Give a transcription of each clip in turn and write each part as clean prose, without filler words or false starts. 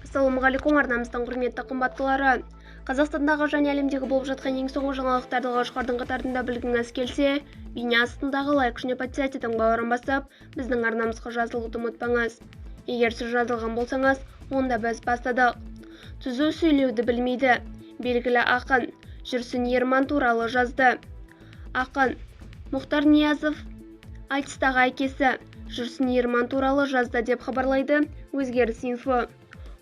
Ассалаумағалейкум, арнамыздың құрметті қымбаттылары! Қазақстандағы және әлемдегі болып жатқан ең соңғы жаңалықтарды алғашқылардың қатарында білгіңіз келсе, бейне астындағы лайк және подписаться бауырын басып, біздің арнамызға жазылуды ұмытпаңыз. Егер сіз жазылған болсаңыз, онда біз бастадық. Түзу сөйлеуді білмейді. Белгілі ақын Жүрсін Ерман туралы жазды. Ақын Мұхтар Ниязов айтыстағы әкесі Жүрсін Ерман туралы жазды деп хабарлайды Өзгеріс инфо.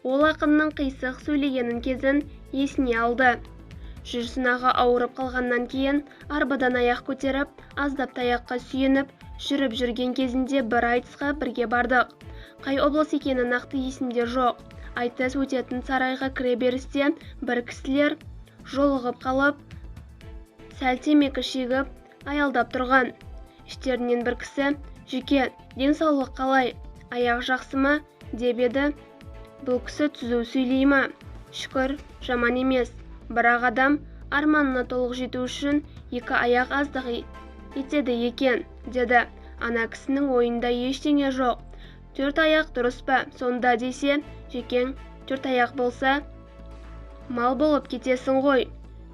Ол ақынның қисық сөйлегенін кезін есіне алды. Жүрсін аға ауырып қалғаннан кейін арбадан аяқ көтеріп, аздап таяққа сүйеніп, жүріп жүрген кезінде бір айтысқа бірге бардық. Қай облыс екені нақты есімде жоқ. Айтыс өтетін сарайға кіре берісте бір кісілер жолығып қалып, сәл темекі шегіп, аялдап тұрған. Іштерінен бір кісі, «Жүке, денсаулық қалай, аяқ жақсы ма?» деп еді. Бұл кісі түзу сөйлей ма? Шүкір, жаман емес. Бірақ адам арманына толық жету үшін екі аяқ аздық етеді екен, деді. Ана кісінің ойында ештеңе жоқ. Төрт аяқ дұрыс па сонда десе, Жекең, төрт аяқ болса, мал болып кетесің ғой.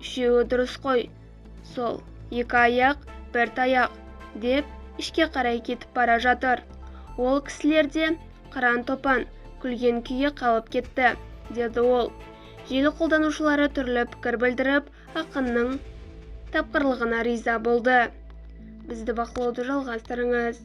Үшеуі дұрыс қой. Сол, екі аяқ, бір таяқ, деп ішке қарай кетіп бара жатыр. Ол кісілер де қыран топан күлген күйі қалып кетті, деді ол. Желі қолданушылары түрлі пікір білдіріп, ақынның тапқырлығына риза болды. Бізді бақылауды жалғастырыңыз.